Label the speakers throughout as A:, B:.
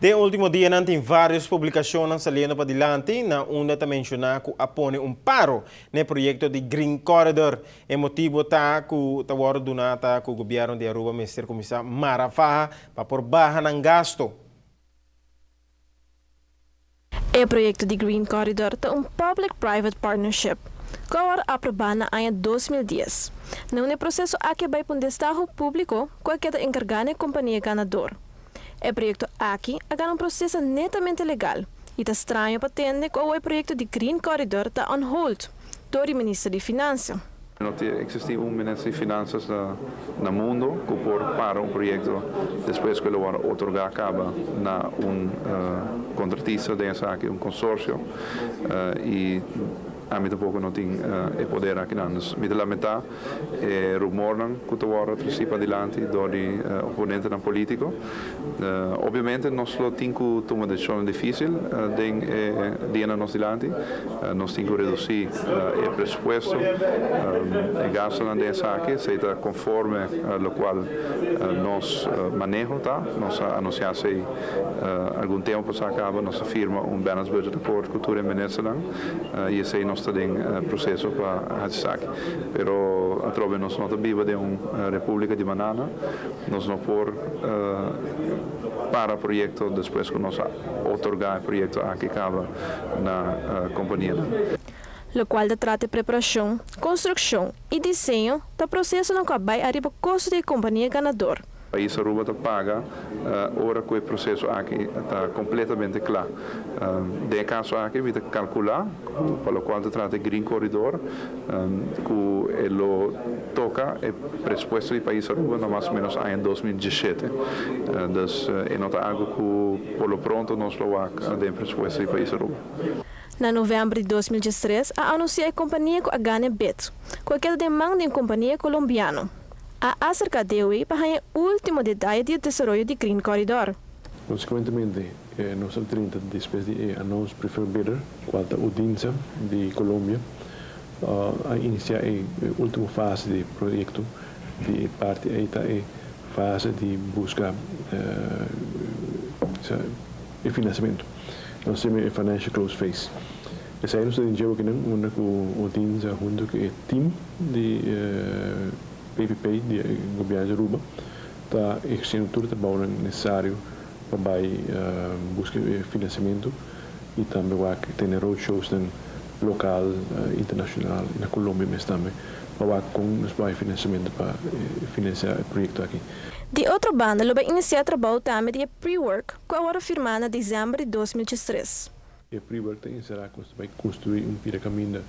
A: Den ultimo dianan tin varios publicacionnan saliendo padilanti na unda ta menciona cu a pone un paro n'e proyecto di Green Corridor. E motibo ta cu ta wordo duna ta cu gobierno di Aruba mester cuminsa mara faha pa por baha nan gasto.
B: E proyecto di Green Corridor ta un public-private partnership cu a wordo aproba na aña 2010. Na un e proceso aki a bay pa un destaho publico cu a keda encarga na e compania ganador. E proyecto aki a gana un proceso netamente legal y ta straño pa tende cu awo e proyecto di Green Corridor ta on hold door di Minister di Finansa.
C: No ta existi un Minister di Finanzas na mundo cu por para un proyecto despues cu el a wordo otorga caba na un contratista, den esaki un consorcio, y ami tampoco no tin e poder akinan. Dus mi ta lamenta e rumornan cu ta wordo treci padilanti door di oponentenan politico. Obviamente nos lo tin cu tuma decisionnan dificil den e dianan nos dilanti. Nos tin cu reduci e presupuesto, e gastonan den esaki, esey ta conforme locual nos maneho ta. Nos a anuncia esey algun tempo pasa caba, nos a firma un balanced budget accord cu tur e ministernan y esey nos ta den proceso pa haci esaki. Pero atrobe nos no ta biba den un republica di banana. Nos no por para proyecto despues cu nos a otorga e proyecto aki caba na companianan.
B: Locual ta trata e preparacion, construccion y diseño ta procesonan cu a bay ariba costo di e compania ganador.
C: Pais Aruba ta paga ora cu e proceso aki ta completamente cla. Den e caso aki mi ta calcula cu pa locual ta trata e Green Corridor cu e lo toca e presupuesto di pais Aruba na mas o menos aña 2017. Dus e no ta algo cu por lo pronto nos lo wak den presupuesto di pais Aruba.
B: Na november di 2013 a anuncia e compania cu a gana e bid, cu a keda den man di un compania Colombiano. A acerca DOE pa haña e ultimo detaye di e desaroyo di Green Corridor.
D: Consecuentemente, nos a drenta despues di e announce preferred bidder, cual ta Odinsa di Colombia, a inicia e ultimo fase di e proyecto. Di e parti ey ta e fase di busca e financiamento. Nos yama e financial close phase. Esey nos ta den dje akinan unda cu Odinsa hunto cu e team di PPP di e gobierno di Aruba ta eherciendo tur e trabounan necesario pa bay busca e financiamento y tambe wak tene roadshowsnan local, internacional y na Colombia mes tambe pa wak con nos bay financiamento pa financia e proyecto aki.
B: Di otro banda lo bay inicia trabou tambe di e pre-work cu a wordo firma na december di 2013.
D: E pre-work ta encera cu nos ta bay construi un pida caminda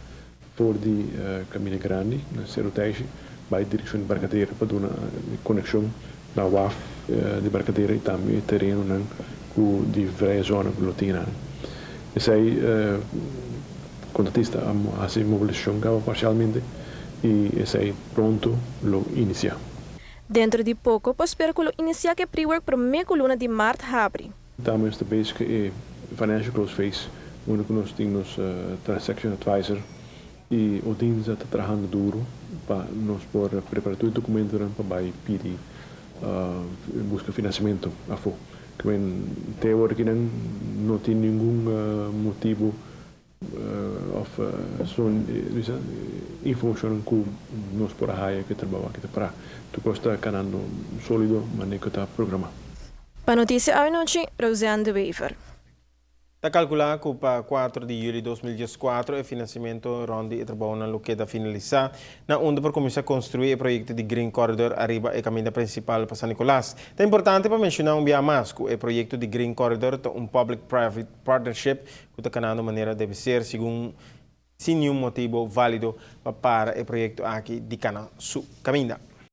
D: for di Caminda Grandi na Cerro Teishi bay direccion di Barcadera pa duna conexion na waf di Barcadera y tambe e terenonan cu di vrije zona cu lo tin nan. Esey contratista a haci mobilisacion caba parcialmente y esey pronto lo inicia.
B: Dentro di poco por spera cu lo inicia cu e pre-work prome cu luna di maart habri.
D: Tambe nos ta bezig cu e financial close phase, unda cu nos tin nos transaction advisor y Odinsa ta trahando duro pa nos por prepara tur e documentonan pa bay pidi busca financiamento afo. Kimen te awor akinan no tin ningun motibo of son informacionnan cu nos por a haya cu e trabao aki ta para. Tur cos ta canando solido manera cu ta programa.
B: Pa Noticia Awe Nochi, Roseanne de Wever.
A: Ta calcula cu pa 4 di juli 2014 e financiamento rond di e trabounan lo keda finalisa, na unda por cuminsa construi e proyecto di Green Corridor ariba e caminda principal pa San Nicolas. Ta importante pa menciona un bia mas cu e proyecto di Green Corridor ta un public-private partnership cu ta canando manera debe ser, segun sin ningun motibo valido pa para e proyecto aki di cana su caminda.